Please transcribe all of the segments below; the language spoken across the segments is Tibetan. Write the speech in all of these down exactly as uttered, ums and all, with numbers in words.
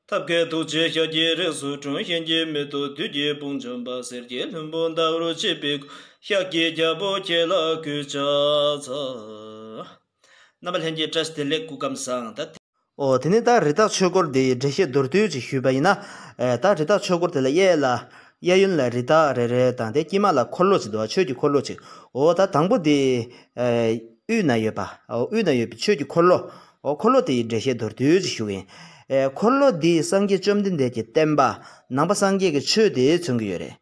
ཐབས་མཁས་ཐུགས་རྗེས་ཤཱཀྱའི་རིགས་སུ་འཁྲུངས། གཤིན་རྗེའི་མེ་ཏོག་བདུད་ཀྱི་དཔུང་འཇོམས་པ། གསེར་གྱི་ལྷུན་པོ་ཟླ་འོད་ཆིབས་པའི་སྐུ། ཤཱཀྱའི་རྒྱལ་པོ་ཁྱེད་ལ་གུས་ཕྱག་འཚལ། རྣམ་པ་ལྷན་རྒྱས་བཀྲ་ཤིས་བདེ་ལེགས། སྐུ་ཁམས་བཟང་། ད། ཨོ་དེ་ནས་ད་རི་དྭགས་ཆོས་འཁོར་དེའི་འགྲེལ་བཤད་མདོར་བསྡུས་ཅིག་ཞུས་པ་ཡིན་ན། ཨེ་ད་རི་དྭགས་ཆོས་འཁོར་དེ་ལ་གཡས་ལ་གཡས་གཡོན་ལ་རི་དྭགས་རེ་རེ་དང་དེ་དཀྱིལ་མ་ལ་འཁོར་ལོ་ཅིག་འདུག་པ། ཆོས་ཀྱི་འཁོར་ལོ་ཅིག་ཨོ་ད་དང་པོ་དེ་ཨེ་དབུས་ན་ཡོད་པ། ཨོ་དབུས་ན་ཡོད་པའི་ཆོས་ཀྱི་འཁོར་ལོ། ཨོ་འཁོར་ལོ་དེའི་འགྲེལ་བཤད་མདོར་བསྡུས་ཅིག་ཞུ་གི་ཡིན། ཨེ་འཁོར་ལོ་འདི་སངས་རྒྱས་བཅོམ་ལྡན་འདས་ཀྱི་བསྟན་པ། ནང་པ་སངས་རྒྱས་ཀྱི་ཆོས་དེ་མཚོན་གྱི་ཡོད་རེད།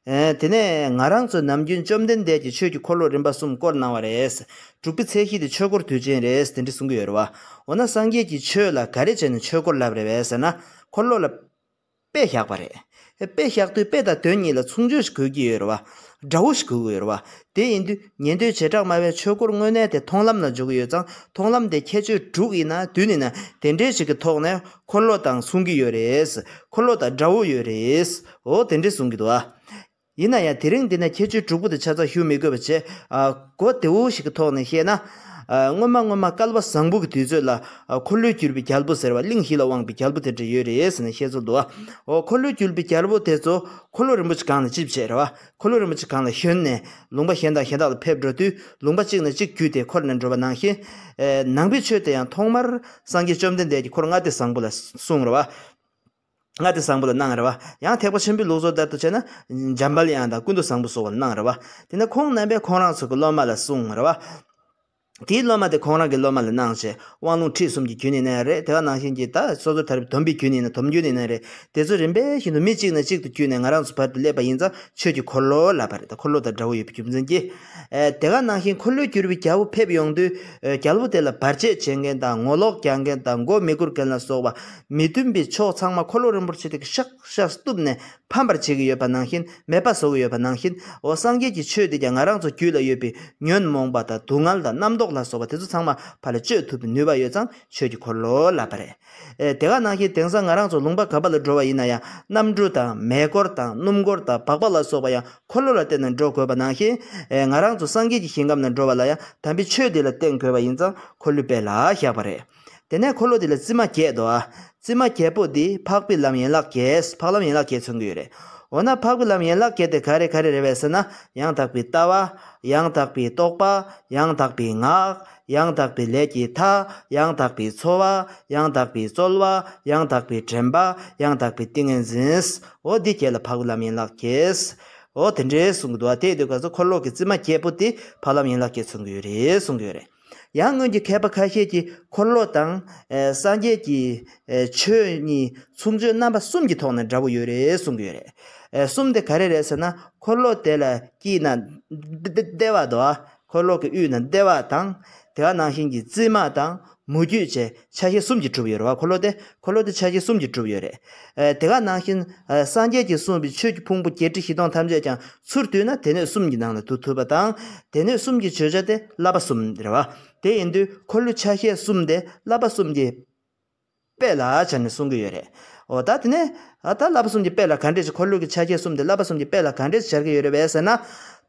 ཨེ་དེ་ནས་ང་རང་ཚོ་ནམ་རྒྱུན་བཅོམ་ལྡན་འདས་ཀྱིས་ཆོས་ཀྱི་འཁོར་ལོ་རིམ་པ་གསུམ་བསྐོར་གནང་བ་རེད། དྲུག་པའི་ཚེས་བཞི་དེ་ཆོས་འཁོར་དུས་ཆེན་རེད་དེ་འདྲ་གསུང་གི་ཡོད་རེད་བ། འོ་ན་སངས་རྒྱས་ཀྱིས་ཆོས་ལ་ག་རེ་བྱས་ནས་ཆོས་འཁོར་ལབ་རེད་བས་ཟེར་ན། འཁོར་ལོ་ལ་དཔེ་བཞག་པ་རེད། དཔེ་བཞག་དུས་དཔེ་དང་དོན་གཉིས་ལ་མཚུངས་ཆོས་ཤིག་དགོས་ཀྱི་ཡོད་རེད་བ། འདྲ་བོ་ཞིག་དགོས་ཀྱི་ཡོད་རེད་བ། དེ་ཡིན་དུས་ཉན་ཐོས་བྱེ་བྲག་སྨྲ་བའི་ཆོས་འཁོར་དངོས་གནས་དེ་མཐོང་ལམ་ལ་འཇོག་གི་ཡོད་ཙང་མཐོང་ལམ་དེ་ཁྱད་ཆོས་དྲུག་ཡིན་ན་བདུན་ཡིན་ན་དེ་འདྲའི་ཞིག་གི་ཐོག་ནས་འཁོར་ལོ་དང་མཚུངས་ཀྱི་ཡོད་རེད། འཁོར་ལོ་དང་འདྲ་བོ་ཡོད་རེད། འོ་དེ་འདྲ་གསུང་གི་འདུག་ཨ། ཡིན་ན་ཡང་དེ་རིང་འདི་ན་ཁྱད་ཆོས་དྲུག་པོ་དེ་ཆ་ཚང་ཞུ་མི་དགོས་པ་བྱས། ཨ་གོ་བདེ་བོ་ཞིག་གི་ཐོག་ནས་བཤད་ན། ཨ་སྔོན་མ་སྔོན་མ་བསྐལ་པ་བཟང་པོ་གི་དུས་ཚོད་ལ། ཨ་འཁོར་ལོས་སྒྱུར་བའི་རྒྱལ་པོ་ཟེར་བ། གླིང་བཞི་ལ་དབང་བའི་རྒྱལ་པོ་དེ་འདྲ་ཡོད་རེད་ཟེར་ནས་བཤད་ཚུལ་འདུག་ཨ། འོ་འཁོར་ལོས་སྒྱུར་བའི་རྒྱལ་པོ་དེ་ཚོ་འཁོར་ལོ་རིན་པོ་ཆེ་སྒང་ལ་ཅིག་བྱས་རེད་བ། འཁོར་ལོ་རིན་པོ་ཆེ་སྒང་ལ་ཞོན་ནས་ལུང་པ་གཞན་དང་གཞན་དག་ལ་ཕེབས་འགྲོ་དུས་ལུང་པ་གཅིག་ནས་གཅིག་བརྒྱུད་དེ་འཁོར་ནས་འགྲོ་བ་ནང་བཞིན། ཨེ་ནང་པའི་ཆོས་དེ་ཡང་ཐོག་མར་སངས་རྒྱས་བཅོམ་ལྡན་འདས་ཀྱིས་འཁོར་ལྔ་སྡེ་བཟང་པོ་ལ་གསུངས་རེད་བ། ལྔ་སྡེ་བཟང་པོ་ལ་གནང་རེད་བ། ཡང་ཐེག་པ་ཆེན་པོའི་ལུགས་སྲོལ་ལྟར་དུ་བྱས་ན། འཇམ་དཔལ་དབྱངས་དང་ཀུན་ཏུ་བཟང་པོ་སོགས་ལ་གནང་རེད་བ། དེ་ནས་ཁོང་རྣམ་པས་ཁོང་རང་ཚོ་གི་སློབ་མ་ལ་གསུངས་རེད་བ། དེའི་སློབ་མ་དེ་ཁོང་རང་གི་སློབ་མ་ལ་གནང་བྱས་དབང་ལུང་ཁྲིད་གསུམ་གྱི་རྒྱུན་ཡིན་ནའི་རེད། དེ་ག་ནང་བཞིན་གྱི་ད་སོ་སོ་ད་རེས་སྡོམ་པའི་རྒྱུན་ཡིན་ན་སྡོམ་རྒྱུན་ཡིན་ནའི་རེད། དེ་ཚོ་རིམ་པས་བཞིན་དུ་མི་གཅིག་ནས་གཅིག་ཏུ་བརྒྱུད་ནས་ང་རང་ཚོ་བར་དུ་སླེབས་པ་ཡིན་ཙང་ཆོས་ཀྱི་འཁོར་ལོ་ལབ་པ་རེད། ད་འཁོར་ལོ་དང་འདྲ་བོ་ཡོད་པའི་རྒྱུ་མཚན་གྱིས། ཨེ་དེ་ག་ནང་བཞིན་འཁོར་ལོས་སྒྱུར་བའི་རྒྱལ་པོ་ཕེབས་ཡོང་དུས། ཨེ་རྒྱལ་པོ་དེ་ལ་བར་ཆད་བྱེད་མཁན་དང་ངོ་ལོག་རྒྱག་མཁན་དང་མགོ་མི་སྒུར་མཁན་ལ་སོགས་པ། མི་མཐུན་པའི་ཕྱོགས་ཚང་མ་འཁོར་ལོ་རིན་པོ་ཆེ་དེ་གིས་ཤག་ཤག་གཏུབ་ནས་ཕམ་པར་བྱེད་ཀྱི་ཡོད་པ་ནང་བཞིན། མེད་པ་བཟོ་གི་ཡོད་པ་ནང་བཞིན། འོ་སངས་རྒྱས་ཀྱི་ཆོས་དེ་ཀྱང་ང་རང་ཚོ་རྒྱུད་ལ་ཡོད་པའི་ཉོན་མོངས་པ་དང་སྡུག་བསྔལ་དང་རྣམ་རྟོག་ལ་སོགས་པ་དེ་ཚོ་ཚང་མ་ཕར་ལ་གཅོད་ཐུབ་པའི་ནུས་པ་ཡོད་ཙང་ཆོས་ཀྱི་འཁོར་ལོ་ལབ་པ་རེད། ཨེ་དེ་ག་ནང་བཞིན་དེང་སང་ང་རང་ཚོ་ལུང་པ་ག་པ་ལ་འགྲོ་བ་ཡིན་ན་ཡང་གནམ་གྲུ་དང་མེ་འཁོར་དང་སྣུམ་འཁོར་དང་སྦག་སྦག་ལ་སོགས་པ་ཡང་འཁོར་ལོ་ལ་བརྟེན་ནས་འགྲོ་དགོས་པ་ནང་བཞིན། ཨེ་ང་རང་ཚོ་སངས་རྒྱས་ཀྱི་ཞིང་ཁམས་ལ་འགྲོ་བ་ལ་ཡང་དམ་པའི་ཆོས་འདི་ལ་བརྟེན་དགོས་པ་ཡིན་ཙང་འཁོར་ལོའི་དཔེ་ལ་བཞག་པ་རེད། དེ་ནས་འཁོར་ལོ་འདི་ལ་རྩིབས་མ་བརྒྱད་འདུག་ཨ། རྩིབས་མ་བརྒྱད་པོ་འདི་འཕགས་པའི་ལམ་ཡན་ལག་བརྒྱད། འཕགས་ལམ་ཡན་ལག་བརྒྱད་མཚོན་གྱི་ཡོད་རེད། འོ་ན་འཕགས་པའི་ལམ་ཡན་ལག་བརྒྱད་དེ་ག་རེ་ག་རེ་རེད་པས་ཟེར་ན། ཡང་དག་པའི་ལྟ་བ། ཡང་དག་པའི་རྟོག་པ། ཡང་དག་པའི་ངག་ཡང་དག་པའི་ལས་ཀྱི་མཐའ། ཡང་དག་པའི་འཚོ་བ། ཡང་དག་པའི་རྩོལ་བ། ཡང་དག་པའི་དྲན་པ། ཡང་དག་པའི་ཏིང་ངེ་འཛིན། འོ་འདི་བརྒྱད་ལ་འཕགས་པའི་ལམ་ཡན་ལག་བརྒྱད། འོ་དེ་འདྲའི་གསུང་གི་འདུག་ཨ། དེ་ཡིན་དུས་ག་ཚོད་འཁོར་ལོ་གི་རྩིབས་མ་བརྒྱད་པོ་དེ་འཕགས་ལམ་ཡན་ལག་བརྒྱད་མཚོན་གྱི་ཡོད་རེད་གསུང་གི་ཡོད་རེད། ཡང་སྔོན་གྱི་མཁས་པ་ཁ་ཤས་ཀྱིས་འཁོར་ལོ་དང་། ཨེ་སངས་རྒྱས་ཀྱི་ཨེ་ཆོས་གཉིས་མཚུངས་ཆོས་རྣམ་པ་གསུམ་གྱི་ཐོག་ནས་འདྲ་པོ་ཡོད་རེད་གསུང་གི་ཡོད་རེད། ཨེ་གསུམ་དེ་ག་རེ་རེད་ཟེར་ན། འཁོར་ལོ་དེ་ལ་དཀྱིལ་ན་བདེ་བདེ་བ་འདུག་ཨ། འཁོར་ལོ་གི་དབུས་ན་བདེ་བ་དང་། དེ་ག་ནང་བཞིན་གྱི་རྩིབས་མ་དང་མུ་ཁྱུད་བཅས་ཆ་ཤས་གསུམ་གྱིས་གྲུབ་ཡོད་རེད་བ། འཁོར་ལོ་དེ་འཁོར་ལོ་དེ་ཆ་ཤས་གསུམ་གྱིས་གྲུབ་ཡོད་རེད། ཨེ་དེ་ག་ནང་བཞིན་ཨེ་སངས་རྒྱས་ཀྱིས་གསུངས་པའི་ཆོས་ཀྱི་ཕུང་པོ་བརྒྱད་ཁྲི་བཞི་སྟོང་ཐམས་ཅད་ཀྱང་ཚུར་བསྡུས་ན་སྡེ་སྣོད་གསུམ་གྱི་ནང་ལ་འདུ་ཐུབ་པ་དང་། སྡེ་སྣོད་གསུམ་གྱི་བརྗོད་བྱ་དེ་བསླབ་པ་གསུམ་རེད་བ། དེ་ཡིན་དུས་འཁོར་ལོའི་ཆ་ཤས་གསུམ་དེ་བསླབ་པ་གསུམ་གྱི་དཔེ་ལ་བྱས་ནས་གསུང་གི་ཡོད་རེད། འོ་ད་དེ་ནས་ཨ་ད་བསླབ་པ་གསུམ་གྱི་དཔེ་ལ་ག་འདྲས་ཀྱི་འཁོར་ལོ་གི་ཆ་ཤས་གསུམ་དེ་བསླབ་པ་གསུམ་གྱི་དཔེ་ལ་ག་འདྲས་སྦྱར་གྱི་ཡོད་རེད་པས་ཟེར་ན།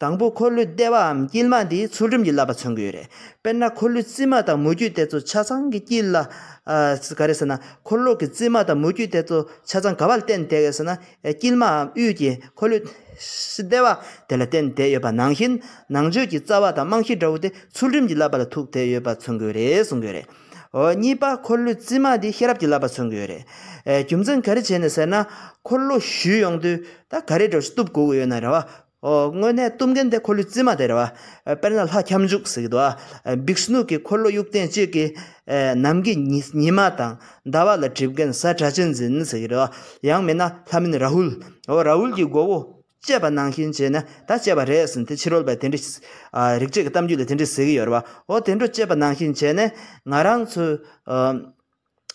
དང་པོ་འཁོར་ལོའི་ལྟེ་བའམ་དཀྱིལ་མ་འདི་ཚུལ་ཁྲིམས་ཀྱི་བསླབ་པ་མཚོན་གྱི་ཡོད་རེད། དཔེར་ན་འཁོར་ལོའི་རྩིབས་མ་དང་མུ་ཁྱུད་དེ་ཚོ་ཆ་ཚང་གི་དཀྱིལ་ལ། ཨ་ག་རེ་ཟེར་ན། འཁོར་ལོ་གི་རྩིབས་མ་དང་མུ་ཁྱུད་དེ་ཚོ་ཆ་ཚང་ག་བ་ལ་བརྟེན་བསྡད་ཡོད་ཟེར་ན། ཨེ་དཀྱིལ་མའམ་དབུས་ཀྱི་འཁོར་ལོའི་ལྟེ་བ་དེ་ལ་བརྟེན་བསྡད་ཡོད་པ་ནང་བཞིན། ནང་ཆོས་ཀྱི་རྩ་བ་དང་རྨང་གཞི་འདྲ་བོ་དེ་ཚུལ་ཁྲིམས་ཀྱི་བསླབ་པ་ལ་ཐུག་བསྡད་ཡོད་པ་མཚོན་གྱི་ཡོད་རེད་གསུང་གི་ཡོད་རེད། འོ་གཉིས་པ་འཁོར་ལོའི་རྩིབས་མ་དེ་ཤེས་རབ་ཀྱི་བསླབ་པ་མཚོན་གྱི་ཡོད་རེད། ཨེ་རྒྱུ་མཚན་ག་རེ་བྱས་ནས་ཟེར་ན། འཁོར་ལོ་ཞུས་ཡོང་དུས་ད་ག་རེ་འདྲ་བོ་ཞིག་གཏུབ་དགོས་ཀྱི་ཡོད་ན་རེད་བ། འོ་དངོས་གནས་གཏུབ་མཁན་དེ་འཁོར་ལོའི་རྩིབས་མ་དེ་རེད་བ། ཨེ་དཔེར་ན་ལྷ་ཁྱབ་འཇུག་ཟེར་གྱི་འདུག་ཨ། ཨེ་བིག་ཤུནུ་གི་འཁོར་ལོ་དབྱུག་ལྡན་གཅིག་གིས། ཨེ་ནམ་གྱི་ཉི་ཉི་མ་དང་ཟླ་བ་ལ་སྒྲིབ་མཁན་གཟའ་སྒྲ་གཅན་འཛིན་ཟེར་གྱི་རེད་བ། ཡང་མིན་ན་ལྷ་མིན་རཱ་ཧུལ། འོ་རཱ་ཧུལ་གྱི་མགོ་བོ་བཅད་པ་ནང་བཞིན་བྱས་ནས་ད་བཅད་པ་རེད་ཟེར་ནས། དེ་ཕྱི་རོལ་པའི་དེ་འདྲ། ཨ་རིག་བྱེད་ཀྱི་གཏམ་རྒྱུད་ལ་དེ་འདྲ་ཟེར་གྱི་ཡོད་རེད་བ། འོ་དེ་འདྲ་བཅད་པ་ནང་བཞིན་བྱས་ནས་ང་རང་ཚོ། ཨ་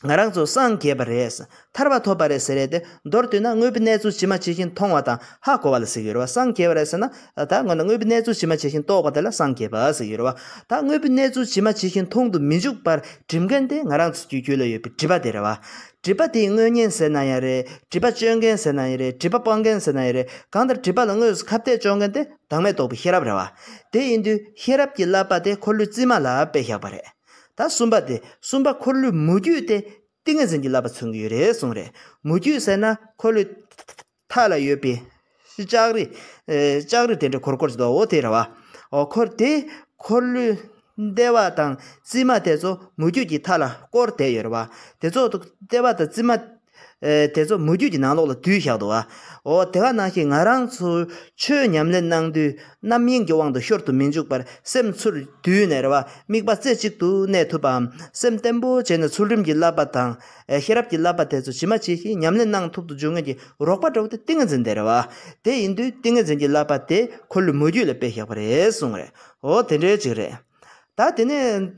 ང་རང་ཚོ་སངས་རྒྱས་པ་རེད། ཐར་པ་ཐོབ་པ་རེད་ཟེར་རེད་དེ། མདོར་བསྡུས་ན་དངོས་པོའི་གནས་ཚུལ་ཇི་མ་ཇི་བཞིན་མཐོང་བ་དང་ཧ་གོ་བ་ལ་ཟེར་གྱི་ཡོད་རེད་བ། སངས་རྒྱས་པ་རེད་ཟེར་ན། ད་དངོས་གནས་དངོས་པོའི་གནས་ཚུལ་ཇི་མ་ཇི་བཞིན་རྟོགས་པ་དེ་ལ་སངས་རྒྱས་པ་ཟེར་གྱི་ཡོད་རེད་བ། ད་དངོས་པོའི་གནས་ཚུལ་ཇི་མ་ཇི་བཞིན་མཐོང་དུ་མི་འཇུག་པར་སྒྲིབ་མཁན་དེ་ང་རང་ཚོ་རྒྱུད་རྒྱུད་ལ་ཡོད་པའི་སྒྲིབ་པ་དེ་རེད་བ། སྒྲིབ་པ་དེའི་དངོས་གཉེན་ཟེར་ན་ཡང་རེད། སྒྲིབ་པ་གཅོད་མཁན་ཟེར་ན་ཡང་རེད། སྒྲིབ་པ་སྤང་མཁན་ཟེར་ན་ཡང་རེད། གང་ལྟར་སྒྲིབ་པ་ལ་དངོས་སུ་ཁ་གཏད་གཅོག་མཁན་དེ་བདག་མེད་རྟོགས་པའི་ཤེས་རབ་རེད་བ། དེ་ཡིན་དུས་ཤེས་རབ་ཀྱི་བསླབ་པ་དེ་འཁོར་ལོའི་རྩིབས་མ་ལ་དཔེ་བཞག་པ་རེད། ད་གསུམ་པ་དེ། གསུམ་པ་འཁོར་ལོའི་མུ་ཁྱུད་དེ། ཏིང་ངེ་འཛིན་གྱི་བསླབ་པ་མཚོན་གྱི་ཡོད་རེད་གསུངས་རེད། མུ་ཁྱུད་ཟེར་ན་འཁོར་ལོའི་མཐའ་ལ་ཡོད་པའི་ལྕགས་རི། ལྕགས་རི་དེ་འདྲ་གོར་གོར་ཅིག་འདུག་འོ་དེ་རེད་བ། འོ་འཁོར་དེ་འཁོར་ལོའི་ལྟེ་བ་དང་རྩིབས་མ་དེ་ཚོ་མུ་ཁྱུད་ཀྱི་མཐའ་ལ་བསྐོར་བསྡད་ཡོད་རེད་བ། དེ་ཚོ་ལྟེ་བ་དང་རྩིབས་མ། ཨེ། དེ་ཚོ་མུ་ཁྱུད་ཀྱི་ནང་ལོགས་ལ་བསྡུས་བཞག་འདུག་བ། འོ་དེ་ག་ནང་བཞིན་ང་རང་ཚོ་ཆོས་ཉམས་ལེན་གནང་དུས་རྣམ་གཡེང་གི་དབང་དུ་ཤོར་དུ་མི་འཇུག་པར་སེམས་ཚུར་བསྡུས་ནས་རེད་བ། དམིགས་པ་རྩེ་གཅིག་ཏུ་གནས་ཐུབ་པའམ། སེམས་བརྟན་པོ་བྱས་ནས་ཚུལ་ཁྲིམས་ཀྱི་བསླབ་པ་དང་། ཨེ། ཤེས་རབ་ཀྱི་བསླབ་པ་དེ་ཚོ་ཇི་མ་ཇི་བཞིན་ཉམས་ལེན་གནང་ཐུབ་ཏུ་འཇུག་མཁན་གྱི་རོགས་པ་འདྲ་བོ་དེ་ཏིང་ངེ་འཛིན་དེ་རེད་བ། དེ་ཡིན་དུས་ཏིང་ངེ་འཛིན་གྱི་བསླབ་པ་དེ་འཁོར་ལོའི་མུ་ཁྱུད་ལ་སྤེལ་བཞག་པ་རེད་གསུངས་རེད། འོ་དེ་འདྲའི་ཅིག་རེད། ད་དེ་ནས་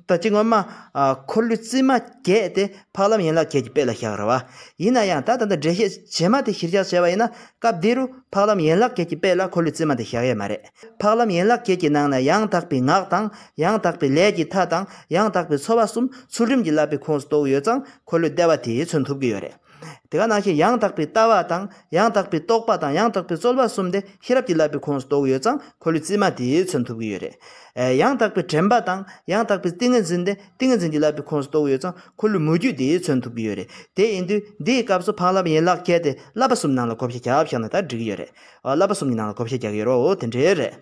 ད་ཅི་སྔོན་མ། ཨ། འཁོར་ལོའི་རྩིབས་མ་བརྒྱད་དེ་འཕགས་ལམ་ཡན་ལག་བརྒྱད་ཀྱི་དཔེ་ལ་བཞག་རེད་བ། ཡིན་ན་ཡང་ད་ད་ལྟ་འགྲེལ་བཤད་རྗེས་མ་དེ་གཞིར་བཞག་བྱས་པ་ཡིན་ན། སྐབས་འདི་རུ་འཕགས་ལམ་ཡན་ལག་བརྒྱད་ཀྱི་དཔེ་ལ་འཁོར་ལོའི་རྩིབས་མ་དེ་བཞག་ཡས་མ་རེད། འཕགས་ལམ་ཡན་ལག་བརྒྱད་ཀྱི་ནང་ན་ཡང་དག་པའི་ངག་དང་། ཡང་དག་པའི་ལས་ཀྱི་མཐའ་དང་། ཡང་དག་པའི་ཚོར་བ་གསུམ་ཚུལ་ཁྲིམས་ཀྱི་བསླབ་པའི་ཁོངས་སུ་གཏོགས་ཡོད་ཙང་འཁོར་ལོའི་ལྟེ་བ་དེ་མཚོན་ཐུབ་ཀྱི་ཡོད་རེད། དེ་ག་ནང་བཞིན་ཡང་དག་པའི་ལྟ་བ་དང་། ཡང་དག་པའི་རྟོག་པ་དང་། ཡང་དག་པའི་རྩོལ་བ་གསུམ་དེ་ཤེས་རབ་ཀྱི་བསླབ་པའི་ཁོངས་སུ་གཏོགས་ཡོད་ཙང་འཁོར་ལོའི་རྩིབས་མ་དེ་མཚོན་ཐུབ་ཀྱི་ཡོད་རེད། ཨེ། ཡང་དག་པའི་དྲན་པ་དང་། ཡང་དག་པའི་ཏིང་ངེ་འཛིན་དེ་ཏིང་ངེ་འཛིན་གྱི་བསླབ་པའི་ཁོངས་སུ་གཏོགས་ཡོད་ཙང་འཁོར་ལོའི་མུ་ཁྱུད་དེ་མཚོན་ཐུབ་ཀྱི་ཡོད་རེད། དེ་ཡིན་དུས་འདིའི་སྐབས་སུ་འཕགས་ལམ་ཡན་ལག་བརྒྱད་དེ་བསླབ་པ་གསུམ་ནང་ལ་བགོ་བཤའ་རྒྱག་བཞག་ན་ད་འགྲིག་གི་ཡོད་རེད། ཨ། བསླབ་པ་གསུམ་གྱི་ནང་ལ་བགོ་བཤའ་རྒྱག་གི་ཡོད་རེད། འོ་དེ་འདྲའི་རེད།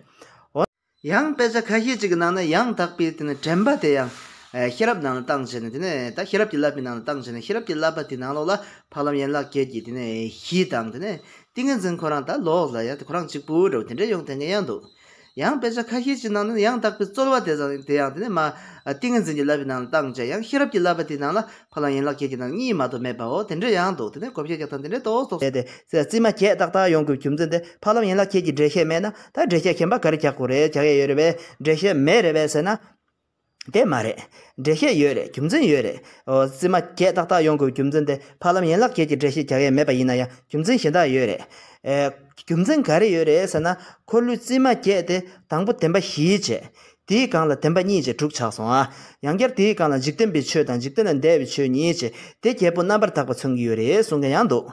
ཡང་དཔེ་ཆ་ཁ་ཤས་ཅིག་གི་ནང་ན་ཡང་དག་པའི་དེ་ནི་དྲན་པ་དེ་ཡང་། ཨེ། ཤེས་རབ་ནང་ལ་བཏང་བྱས་ནས། དེ་ནས་ད་ཤེས་རབ་ཀྱི་བསླབ་པའི་ནང་ལ་བཏང་བྱས་ནས། ཤེས་རབ་ཀྱི་བསླབ་པ་དེ་ནང་ལོགས་ལ་འཕགས་ལམ་ཡན་ལག་བརྒྱད་ཀྱི་དེ་ནས་གཞི་དང་། དེ་ནས་ཏིང་ངེ་འཛིན་ཁོ་རང་ད་ལོགས་ལ་ཡང་དེ་ཁོ་རང་གཅིག་པུ་འདྲ་བོ་དེ་འདྲའི་ཡོང་བསྡད་མཁན་ཡང་འདུག་ཡང་དཔེ་ཆ་ཁ་ཤས་ཅིག་ནང་ན་ཡང་དག་པའི་རྩོལ་བ་དེ་ཚང་དེ་ཡང་དེ་ནས་མ། ཨ། ཏིང་ངེ་འཛིན་གྱི་བསླབ་པའི་ནང་ལ་བཏང་བྱས། ཡང་ཤེས་རབ་ཀྱི་བསླབ་པ་དེ་ནང་ལ་འཕགས་ལམ་ཡན་ལག་བརྒྱད་ཀྱི་ནང་གཉིས་མ་གཏོགས་མེད་པའོ། དེ་འདྲ་ཡང་འདུག་དེ་ནས་བགོ་བཤའ་རྒྱག་སྟངས་དེ་འདྲའི་ཏོག་ཙམ་རེད་དེ། རྩིབས་མ་བརྒྱད་ཏག་ཏག་ཡོང་དགོས་རྒྱུ་མཚན་དེ། འཕགས་ལམ་ཡན་ལག་བརྒྱད་ཀྱི་འགྲེལ་བཤད་མེད་ན་ད་འགྲེལ་བཤད་གཞན་པ་ག་རེ་རྒྱག་དགོས་རེད། རྒྱག་ཡས་ཡོད་རེད་པས། འགྲེལ་བཤད་མེད་རེད་པས་ཟེར་ན། དེ་མ་རེད། འགྲེལ་བཤད་ཡོད་རེད། རྒྱུ་མཚན་ཡོད་རེད། འོ། རྩིབས་མ་བརྒྱད་ཏག་ཏག་ཡོང་དགོས་རྒྱུ་མཚན་དེ། འཕགས་ལམ་ཡན་ལག་བརྒྱད་ཀྱི་འགྲེལ་བཤད་རྒྱག་ཡས་མེད་པ་ཡིན་ན་ཡང་རྒྱུ་མཚན་གཞན་དག་ཡོད་རེད། ཨེ། རྒྱུ་མཚན་ག་རེ་ཡོད་རེད་ཟེར་ན། འཁོར་ལོའི་རྩིབས་མ་བརྒྱད་དེ་དང་པོ་བདེན་པ་བཞིའི་རྗེས། དེའི་སྒང་ལ་བདེན་པ་གཉིས་བྱས་དྲུག་ཆགས་སོང་ཨ། ཡང་བསྐྱར་དེའི་སྒང་ལ་འཇིག་རྟེན་པའི་ཆོས་དང་འཇིག་རྟེན་ལས་འདས་པའི་ཆོས་གཉིས་བྱས། དེ་བརྒྱད་པོ་རྣམ་པར་དག་པ་མཚོན་གྱི་ཡོད་རེད་གསུང་མཁན་ཡང་འདུག་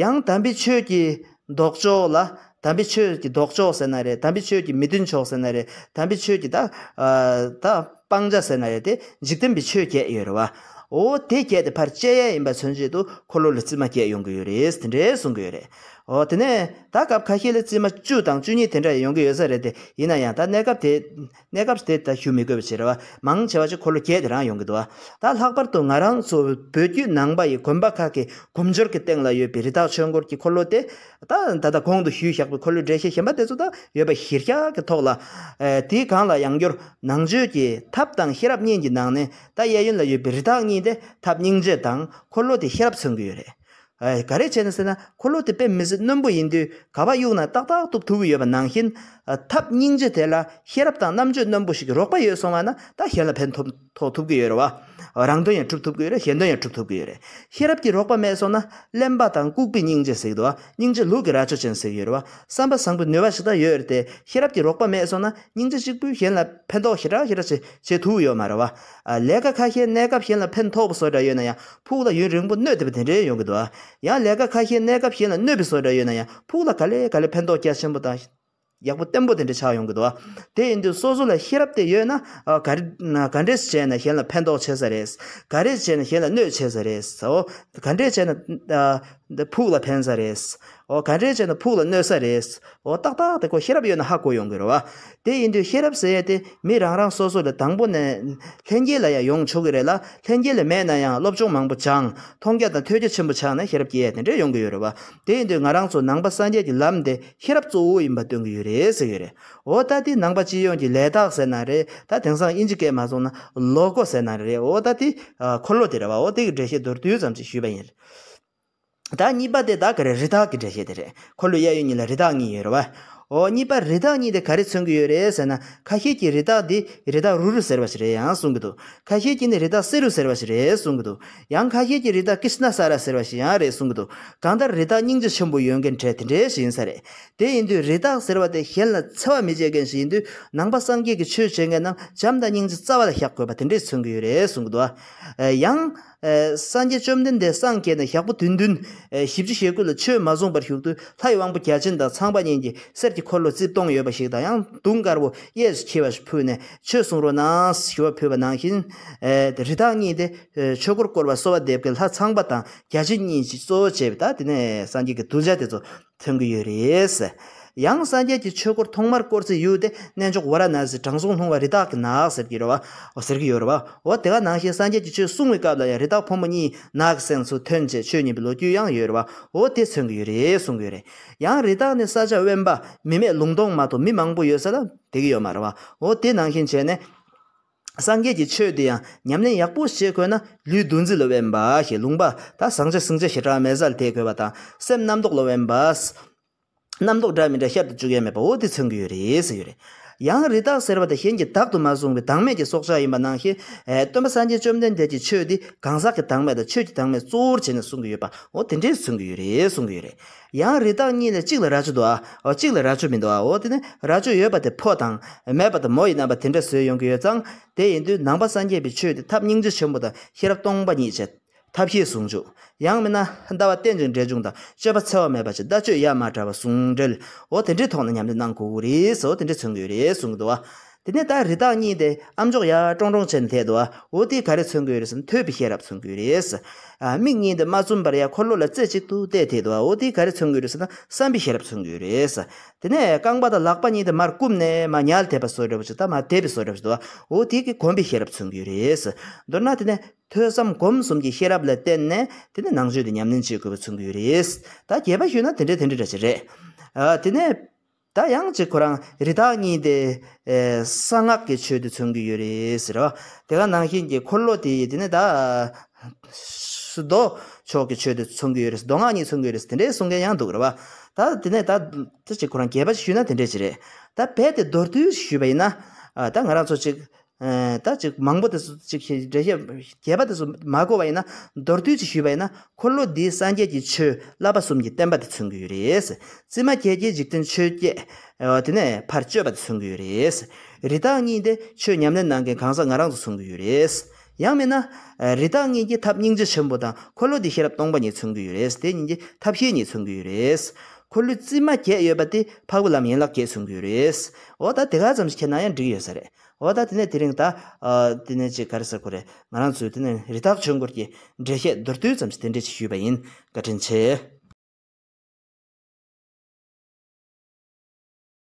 ཡང་དམ་པའི་ཆོས་ཀྱི་ལྡོག་ཕྱོགས་ལ། དམ་པའི་ཆོས་ཀྱི་ལྡོག་ཕྱོགས་ཟེར་ན་རེད། དམ་པའི་ཆོས་ཀྱི་མི་མཐུན་ཕྱོགས་ཟེར་ན་རེད། དམ་པའི་ཆོས་ཀྱི་ད། ཨ། ད་སྤང་བྱ་ཟེར་ན་རེད་དེ། འཇིག་རྟེན་པའི་ཆོས་བརྒྱད་ཡོད་རེད་བ། འོ་དེ་བརྒྱད་དེ་ཕར་བཅད་ཡས་ཡིན་པ་མཚོན་ཆེད་དུ་འཁོར་ལོ་ལ་རྩིབས་མ་བརྒྱད་ཡོང་གི་ཡོད་རེད། དེ་འདྲས་གསུང་གི་ཡོད་རེད། འོ་དེ་ནས་ད་སྐབས་ཁ་ཤས་ལ་རྩིབས་མ་བཅུ་དང་བཅུ་གཉིས་དེ་འདྲ་ཡོང་གི་ཡོད་ས་རེད་དེ། ཡིན་ན་ཡང་ད་གནས་སྐབས་དེ། གནས་སྐབས་དེ་ད་ཞུ་མི་དགོས་པ་བྱེད་རེད་བ། མང་ཆེ་བ་ཅིག་འཁོར་ལོ་བརྒྱད་དེ་རང་ཡོང་གི་འདུག་བ། ད་ལྷག་པར་དུ་ང་རང་ཚོ་བོད་བརྒྱུད་ནང་པ་ཡི་དགོན་པ་ཁག་གི་སྒོམ་སྦྱོར་གྱི་སྟེང་ལ་ཡོད་པའི་རི་དྭགས་ཆོས་འཁོར་གྱི་འཁོར་ལོ་དེ། ད་ད་ལྟ་གོང་དུ་ཞུས་བཞག་པའི་འཁོར་ལོའི་འགྲེལ་བཤད་གཞན་པ་དེ་ཚོ་ད་ཡོད་པ་གཞིར་བཞག་གི་ཐོག་ལ། ཨེ། དེའི་སྒང་ལ་ཡང་བསྐྱར་ནང་ཆོས་ཀྱི་ཐབས་དང་ཤེས་རབ་གཉིས་ཀྱི་ནང་ནས་ད་གཡས་གཡོན་ལ་ཡོད་པའི་རི་དྭགས་གཉིས་དེ་ཐབས་སྙིང་རྗེ་དང་། འཁོར་ལོ་དེ་ཤེས་རབ་མཚོན་གྱི་ཡོད་རེད། ཨེ། ག་རེ་བྱས་ནས་ཟེར་ན། འཁོར་ལོ་དེ་དཔེ་མི་སྲིད་རྣོན་པོ་ཡིན་དུས་ག་པར་གཡུགས་ན་ཏག་ཏག་གཏུབ་ཐུབ་ཀྱི་ཡོད་པ་ནང་བཞིན། ཨ། ཐབས་སྙིང་རྗེ་དེ་ལ་ཤེས་རབ་དང་རྣམ་དཔྱོད་རྣོན་པོ་ཞིག་གི་རོགས་པ་ཡོད་སོང་བ་ན་ད་གཞན་ལ་ཕན་ཐོགས་ཐོགས་ཐུབ་ཀྱི་ཡོད་རེད་བ། རང་དོན་ཡང་སྒྲུབ་ཐུབ་ཀྱི་ཡོད་རེད། གཞན་དོན་ཡང་སྒྲུབ་ཐུབ་ཀྱི་ཡོད་རེད། ཤེས་རབ་ཀྱི་རོགས་པ་མེད་སོང་ན་གླེན་པ་དང་ལྐུགས་པའི་སྙིང་རྗེ་ཟེར་གྱི་འདུག་བ། སྙིང་རྗེ་ལུག་གི་རྭ་ཅོ་ཅན་ཟེར་གྱི་ཡོད་རེད་བ། བསམ་པ་བཟང་པོའི་ནུས་པ་ཞིག་ད་ཡོད་རེད་དེ། ཤེས་རབ་ཀྱི་རོགས་པ་མེད་སོང་ན་སྙིང་རྗེ་གཅིག་པུས་གཞན་ལ་ཕན་ཐོགས་ཞེ་དྲག་ཞེ་དྲག་བྱེད་བྱེད་ཐུབ་ཡོད་མ་རེད་བ། ཨ། ལས་ཀ་ཁ་ཤས་གནས་སྐབས་གཞན་ལ་ཕན་ཐོགས་པ་བཟོ་འདྲ་ཡོད་ན་ཡང་ཕུགས་ལ་ཡུན་རིང་པོ་གནོད་བསྡད་པ་དེ་འདྲའི་ཡོང་གི་འདུག་བ། ཡང་ལས་ཀ་ཁ་ཤས་གནས་སྐབས་གཞན་ལ་གནོད་པའི་བཟོ་འདྲ་ཡོད་ན་ཡང་ཕུགས་ལ་ག་ལེ་ག་ལེ་ཕན་ཐོགས་རྒྱ་ཆེན་པོ་དང་། ཡག་པོ་བརྟན་པོ་དེ་འདྲ་ཆགས་ཡོང་གི་འདུག་བ། དེ་ཡིན་དུས་སོ་སོ་ལ་ཤེས་རབ་དེ་ཡོད་ན། ཨ། ག་རེ་ག་འདྲས་བྱས་ན་གཞན་ལ་ཕན་ཐོགས་ཆེ་ས་རེད། ག་རེ་བྱས་ན་གཞན་ལ་གནོད་ཆེ་ས་རེད། འོ། ག་འདྲས་བྱས་ན། ཨ། འདི་ཕུགས་ལ་ཕན་ས་རེད། འོ། ག་འདྲས་བྱས་ན་ཕུགས་ལ་གནོད་ས་རེད། འོ། ཏག་ཏག་དེ་ཁོ་ཤེས་རབ་ཡོད་ན་ཧ་གོ་ཡོང་གི་རེད་བ། དེ་ཡིན་དུས་ཤེས་རབ་ཟེར་ཡས་དེ་མི་རང་རང་སོ་སོ་ལ་དང་པོ་ནས་ལྷན་སྐྱེས་ལ་ཡང་ཡོང་ཆོག་གི་རེད་ལ། ལྷན་སྐྱེས་ལ་མེད་ན་ཡང་སློབ་སྦྱོང་མང་པོ་སྦྱངས། མཐོང་རྒྱ་དང་ཐོས་རྒྱ་ཆེན་པོ་ཆགས་ནས་ཤེས་རབ་སྐྱེ་ཡས་དེ་འདྲས་ཡོང་གི་ཡོད་རེད་བ། དེ་ཡིན་དུས་ང་རང་ཚོ་ནང་པ་སངས་རྒྱས་ཀྱི་ལམ་དེ་ཤེས་རབ་གཙོ་བོ་ཡིན་པ་སྟོན་གྱི་ཡོད་རེད་ཟེར་གྱི་ཡོད་རེད། འོ། ད་དེ་ནང་པ་སྤྱི་ཡོངས་ཀྱི་ལས་དག་ཟེར་ན་རེད། ད་དེང་སང་དབྱིན་ཇི་སྐད་མ་སོང་ན་ལོ་གོ་ཟེར་ན་རེད། འོ། ད་དེ་འཁོར་ལོ་དེ་རེད་བ། འོ། དེ་གི་འགྲེལ་བཤད་མདོར་བསྡུས་ཙམ་ཅིག་ཞུས་པ་ཡིན། ད་གཉིས་པ་དེ་ད་ག་རེ། རི་དྭགས་ཀྱི་འགྲེལ་བཤད་དེ་རེད། འཁོར་ལོའི་གཡས་གཡོན་གཉིས་ལ་རི་དྭགས་གཉིས་ཡོད་རེད་བ། འོ། གཉིས་པ་རི་དྭགས་གཉིས་དེ་ག་རེ་མཚོན་གྱི་ཡོད་རེད་ཟེར་ན། ཁ་ཤས་ཀྱིས་རི་དྭགས་འདི་རི་དྭགས་རུ་རུ་ཟེར་བ་ཞིག་རེད་ཡང་གསུང་གི་འདུག་ཁ་ཤས་ཀྱིས་ནི་རི་དྭགས་བསེ་རུ་ཟེར་བ་ཞིག་རེད་གསུང་གི་འདུག་ཡང་ཁ་ཤས་ཀྱིས་རི་དྭགས་ཀྲིཤ་ན་ས་ར་ཟེར་བ་ཞིག་ཡང་རེད་གསུང་གི་འདུག་གང་ལྟར་རི་དྭགས་སྙིང་རྗེ་ཆེན་པོ་ཡོད་མཁན་གྲས་དེ་འདྲའི་ཞིག་ཡིན་ས་རེད། དེ་ཡིན་དུས་རི་དྭགས་ཟེར་བ་དེ་གཞན་ལ་འཚེ་བ་མི་བྱེད་མཁན་ཞིག་ཡིན་དུས། ནང་པ་སངས་རྒྱས་ཀྱི་ཆོས་བྱེད་མཁན་རྣམས་བྱམས་དང་སྙིང་རྗེ་རྩ་བ་ལ་བཞག་དགོས་པ་དེ་འདྲས་མཚོན་གྱི་ཡོད་རེད་གསུང་གི་འདུག་ཨ། ཡང་། ཨེ། སངས་རྒྱས་བཅོམ་ལྡན་འདས་སངས་རྒྱས་ནས་ཞག་པོ་བདུན་བདུན། ཨེ། བཞི་བཅུ་ཞེ་དགུ་ལ་ཆོས་མ་གསུངས་པར་བཞུགས་དུས་ལྷ་ཡི་དབང་པོ་བརྒྱ་བྱིན་དང་ཚངས་པ་གཉིས་ཀྱིས་གསེར་གྱི། འཁོར་ལོ་རྩིབས་སྟོང་ཡོད་པ་ཞིག་དང་། ཡང་དུང་དཀར་པོ་གཡས་སུ་འཁྱིལ་བ་ཞིག་ཕུལ་ནས་ཆོས་གསུང་རོགས་གནང་ཞུ་བ་ཕུལ་བ་ནང་བཞིན། ཨེ་རི་དྭགས་གཉིས་དེ་ཨེ་ཆོས་འཁོར་བསྐོར་བར་གསོལ་བ་འདེབས་ཀྱི་ལྷ་ཚངས་པ་དང་བརྒྱ་བྱིན་གཉིས་ཀྱིས་གཙོ་བོ་བྱས་པའི་ད་དེ་ནས་སངས་རྒྱས་ཀྱི་གདུལ་བྱ་དེ་ཚོ་མཚོན་གྱི་ཡོད་རེད། ཡང་སངས་རྒྱས་ཀྱི་ཆོས་འཁོར་ཐོག་མར་བསྐོར་སའི་ཡུལ་དེ་གནས་མཆོག་ཝཱ་ར་ཎཱ་སི་དྲང་སྲོང་ལྷུང་བ་རི་དྭགས་ཀྱི་ནགས་ཟེར་གྱི་རེད་བ། འོ་ཟེར་གྱི་ཡོད་རེད་བ། འོ་དེ་ག་ནང་བཞིན་སངས་རྒྱས་ཀྱི་ཆོས་གསུང་བའི་སྐབས་ལ་ཡང་རི་དྭགས་ཕོ་མོ་གཉིས་ནགས་ཀྱི་གསེང་སུ་ཐོན་བྱས་ཆོས་ཉན་པའི་ལོ་རྒྱུས་ཡང་ཡོད་རེད་བ། འོ་དེ་མཚོན་གྱི་ཡོད་རེད་གསུང་གི་ཡོད་རེད། ཡང་རི་དྭགས་ནི་ས་ཆ་དབེན་པ་མི་མེད་ལུང་སྟོང་མ་གཏོགས་མི་མང་པོ་ཡོད་ས་ལ་བསྡད་ཀྱི་ཡོད་མ་རེད་བ། འོ་དེ་ནང་བཞིན་བྱས་ནས། སངས་རྒྱས་ཀྱི་ཆོས་དེ་ཡང་ཉམས་ལེན་ཡག་པོ་བྱེད་དགོས་ན་ལུས་འདུ་འཛི་ལ་དབེན་པ་ཞེས། ལུང་པ་ད་ཟང་ཆ་ཟིང་ཆ་ཞེ་དྲག་མེད་སར་བསྡད་དགོས་པ་དང་། སེམས་རྣམ་རྟོག་ལ་དབེན་པ། རྣམ་རྟོག་འདྲ་མི་འདྲ་ཤར་དུ་བཅུག་ཡ་མེད་པ། འོ་དེ་མཚོན་གྱི་ཡོད་རེད་ཟེར་ཡོད་རེད། ཡང་རི་དྭགས་ཟེར་བ་དེ་གཞན་གྱིས་བདག་ཏུ་མ་བཟུང་བའི་བདག་མེད་ཀྱི་སྲོག་ཆགས་ཡིན་པ་ནང་བཞིན། ཨེ་སྟོན་པ་སངས་རྒྱས་བཅོམ་ལྡན་འདས་ཀྱི་ཆོས་འདི་གང་ཟག་གི་བདག་མེད་དང་ཆོས་ཀྱི་བདག་མེད་གཙོ་བོར་བྱས་ནས་གསུང་གི་ཡོད་པ། འོ་དེ་འདྲས་མཚོན་གྱི་ཡོད་རེད་གསུང་གི་ཡོད་རེད། ཡང་རི་དྭགས་གཉིས་ལས་གཅིག་ལ་རྭ་ཅོ་འདུག་ཨ། འོ་གཅིག་ལ་རྭ་ཅོ་མི་འདུག་ཨ། འོ་དེ་ནི་རྭ་ཅོ་ཡོད་པ་དེ་ཕོ་དང་མེད་པ་དེ་མོ་ཡི་རྣམ་པ་དེ་འདྲ་བཟོས་ཡོང་གི་ཡོད་ཙང་། དེ་ཡིན་དུས་ནང་པ་སངས་རྒྱས་པའི་ཆོས་དེ་ཐབས་སྙིང་རྗེ་ཆེན་པོ་དང་ཤེས་རབ་སྟོང་པ་ཉིད་བྱས། ཐབས་ཤེས་ཟུང་འཇུག་ཡང་མིན་ན་ལྟ་བ་རྟེན་ཅིང་འབྲེལ་འབྱུང་དང་། སྤྱོད་པ་འཚེ་བ་མེད་པ་བྱས། ལྟ་སྤྱོད་ཡ་མ་བྲལ་བ་ཟུང་འབྲེལ། འོ་དེ་འདྲའི་ཐོག་ནས་ཉམས་ལེན་གནང་དགོས་ཀྱི་རེད་ཟེར། འོ་དེ་འདྲ་མཚོན་གྱི་ཡོད་རེད་གསུང་གི་འདུག་བ། དེ་ནས་ད་རི་དྭགས་གཉིས་དེ་ཨ་མཆོག་ཡར་ཀྲོང་ཀྲོང་བྱས་ནས་བསྡད་འདུག་བ། འོ་དེ་ག་རེ་མཚོན་གྱི་ཡོད་རེད་ཟེར་ན་ཐོས་པའི་ཤེས་རབ་མཚོན་གྱི་ཡོད་རེད། ཨ་མིག་གཉིས་དེ་མ་བཙུམས་པར་ཡར་འཁོར་ལོ་ལ་རྩེ་གཅིག་ཏུ་བལྟས་བསྡད་འདུག་བ། འོ་དེ་ག་རེ་མཚོན་གྱི་ཡོད་རེད་ཟེར་ན་བསམ་པའི་ཤེས་རབ་མཚོན་གྱི་ཡོད་རེད། དེ་ནས་རྐང་པ་དང་ལག་པ་གཉིས་དེ་མར་བསྐུམས་ནས་མར་ཉལ་བསྡད་པ་བཟོ་འདྲ་བོ་ཅིག་ད་མར་བསྡད་པའི་བཟོ་འདྲ་བོ་ཅིག་འདུག་བ། འོ་དེ་གི་གོམས་པའི་ཤེས་རབ་མཚོན་གྱི་ཡོད་རེད། མདོར་ན་དེ་ནས་ཐོས་བསམ་སྒོམ་གསུམ་གྱི་ཤེས་རབ་ལ་བརྟེན་ནས་དེ་ནས་ནང་ཆོས་དེ་ཉམས་ལེན་བྱེད་དགོས་པ་མཚོན་གྱི་ཡོད་རེད། ད་རྒྱས་པ་ཞུས་ན་དེ་འདྲ་དེ་འདྲ་འདྲ་ཅིག་རེད། ཨ་དེ་ནས་ད་ཡང་ཅིག་ཁོ་རང་རི་དྭགས་གཉིས་དེ་ཨེ་གསང་སྔགས་ཀྱི་ཆོས་དེ་མཚོན་གྱི་ཡོད་རེད་ཟེར་བ། དེ་ག་ནང་བཞིན་གྱི་འཁོར་ལོ་དེ་ཡི་དེ་ནས་ད་མདོ་ཕྱོགས་ཀྱི་ཆོས་དེ་མཚོན་གྱི་ཡོད་རེད། མདོ་སྔགས་གཉིས་མཚོན་གྱི་ཡོད་རེད། དེ་འདྲའི་གསུང་མཁན་ཡང་འདུག་རེད་བ། ད་དེ་ནས་ད་ད་ཅིག་ཁོ་རང་རྒྱས་པ་ཞིག་ཞུས་ན་དེ་འདྲས་ཅིག་རེད། ད་རྦད་དེ་མདོར་བསྡུས་ཞུས་པ་ཡིན་ན། ཨ་ད་ང་རང་ཚོ་ཅིག་ཨ་ད་ཅིག་མང་པོ་དེ་ཚོ་ཅིག་འགྲེལ་བཤད་རྒྱས་པ་དེ་ཚོ་མ་གོ་བ་ཡིན་ན། མདོར་བསྡུས་ཅིག་ཞུས་པ་ཡིན་ན། འཁོར་ལོ་འདིའི་སངས་རྒྱས་ཀྱི་ཆོས་བསླབ་པ་གསུམ་གྱི་བསྟན་པ་དེ་མཚོན་གྱི་ཡོད་རེད། རྩིབས་མ་བརྒྱད་ཀྱིས་འཇིག་རྟེན་ཆོས་བརྒྱད་དེ་ནས་ཕར་གཅོད་པ་དེ་མཚོན་གྱི་ཡོད་རེད། རི་དྭགས་གཉིས་དེ་ཆོས་ཉམས་ལེན་གནང་མཁན་གང་ཟག་ང་རང་ཚོ་མཚོན་གྱི་ཡོད་རེད། ཡང་མིན་ན། རི་དྭགས་གཉིས་ཀྱི་ཐབས་སྙིང་རྗེ་ཆེན་པོ་དང་། འཁོར་ལོ་འདི་ཤེས་རབ་སྟོང་པ་ཉིད་མཚོན་གྱི་ཡོད་རེད། དེ་གཉིས་ཀྱི་ཐབས་ཤེས་ཉིད་མཚོན་གྱི་ཡོད་རེད། འཁོར་ལོའི་རྩིབས་མ་བརྒྱད་ཡོད་པ་དེ་འཕགས་པའི་ལམ་ཡན་ལག་བརྒྱད་མཚོན་གྱི་ཡོད་རེད། འོ་ད་དེ་ག་ཙམ་ཞིག་ཁྱེར་ན་ཡང་འགྲིག་ཡོད་ས་རེད། འོ་ད་དེ་ནས་དེ་རིང་ད། དེ་ནས་ཅིག་ག་རེ་ཟེར་དགོས་རེད། ང་རང་ཚོས་དེ་ནས་རི་དྭགས་ཆོས་འཁོར་གྱི་འགྲེལ་བཤད་མདོར་བསྡུས་ཙམ་ཞིག་དེ་འདྲས་ཅིག་ཞུས་པ་ཡིན། བཀའ་དྲིན་ཆེ།